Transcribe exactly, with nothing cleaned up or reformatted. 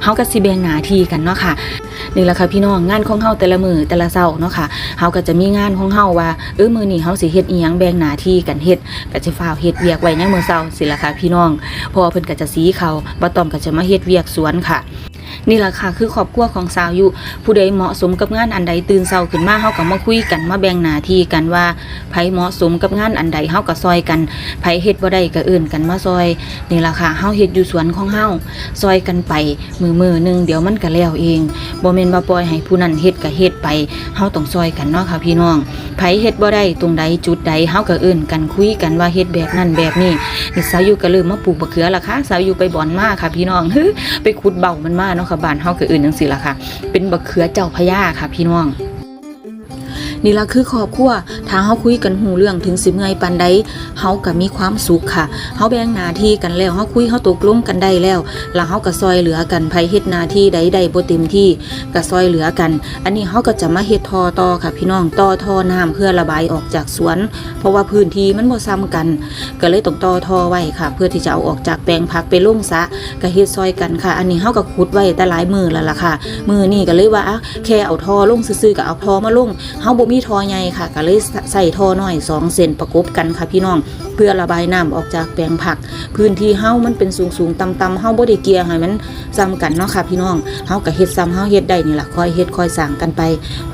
เฮาก็สิแบ่งหน้าที่กันเนาะค่ะ นี่ล่ะค่ะพี่น้อง งานของเฮาแต่ละมื้อแต่ละเช้าเนาะค่ะ เฮาก็จะมีงานของเฮาว่า เออ มื้อนี้เฮาสิเฮ็ดอิหยัง แบ่งหน้าที่กันเฮ็ด ก็สิฟ้าวเฮ็ดเวียกไว้ในมื้อเช้าสิล่ะค่ะพี่น้อง พ่อเพิ่นก็จะสีข้าว บ่าต้อมก็จะมาเฮ็ดเวียกสวนค่ะ นี่ล่ะค่ะคือครอบครัวของสาวยุ ผู้ใดเหมาะสมกับงานอันใด ตื่นเช้าขึ้นมา เฮาก็มาคุยกัน มาแบ่งหน้าที่กันว่า ไผเหมาะสมกับงานอันใด เฮาก็ซ่อยกัน ไผเฮ็ดบ่ได้ก็เอิ้นกันมาซ่อย นี่ล่ะค่ะ เฮาเฮ็ดอยู่สวนของเฮา ซ่อยกันไป มื้อมื้อหนึ่งเดี๋ยวมันก็แล้วเอง บ่แม่นว่าปล่อยให้ผู้นั้นเฮ็ดก็เฮ็ดไป เฮาต้องซ่อยกันเนาะค่ะพี่น้อง ไผเฮ็ดบ่ได้ตรงใดจุดใด เฮาก็เอิ้นกันคุยกันว่าเฮ็ดแบบนั้นแบบนี้ นี่สาวยุก็เริ่มมาปลูกบักเขือละค่ะ สาวยุไปบ่อนมาค่ะพี่น้อง ไปขุดเบ้ามันมาเนาะค่ะ บ้านเฮาก็เอิ้นจั่งซี้ล่ะค่ะ เป็นบักเขือเจ้าพระยาค่ะพี่น้อง นี่ล่ะคือครอบครัว ถ้าเฮาคุยกันฮู้เรื่อง ถึงสิเมื่อยปานใด เฮาก็มีความสุขค่ะ เฮาแบ่งหน้าที่กันแล้ว เฮาคุย เฮาตกลงกันได้แล้ว แล้วเฮาก็ซ่อยเหลือกัน ไผเฮ็ดหน้าที่ใดได้บ่เต็มที่ ก็ซ่อยเหลือกัน อันนี้เฮาก็จะมาเฮ็ดท่อต่อค่ะพี่น้อง ต่อท่อน้ำเพื่อระบายออกจากสวน เพราะว่าพื้นที่มันบ่ส่ำกัน ก็เลยต้องต่อท่อไว้ค่ะ เพื่อที่จะเอาออกจากแปลงผักไปลงสระ ก็เฮ็ดซ่อยกันค่ะ อันนี้เฮาก็ขุดไว้แต่หลายมื้อแล้วล่ะค่ะ มื้อนี้ก็เลยว่า อ่ะ แค่เอาท่อลงซื่อๆ ก็เอาท่อมาลง เฮาบ่มีท่อใหญ่ค่ะ ก็เลยใส่ท่อน้อยสองเส้นประกบกันค่ะพี่น้อง เพื่อระบายน้ำออกจากแปลงผัก พื้นที่เฮามันเป็นสูงๆ ต่ำๆ เฮาบ่ได้เกี่ยให้มันส่ำกันเนาะค่ะพี่น้อง เฮาก็เฮ็ดส่ำเฮาเฮ็ดได้นี่ล่ะ ค่อยเฮ็ดค่อยสร้างกันไป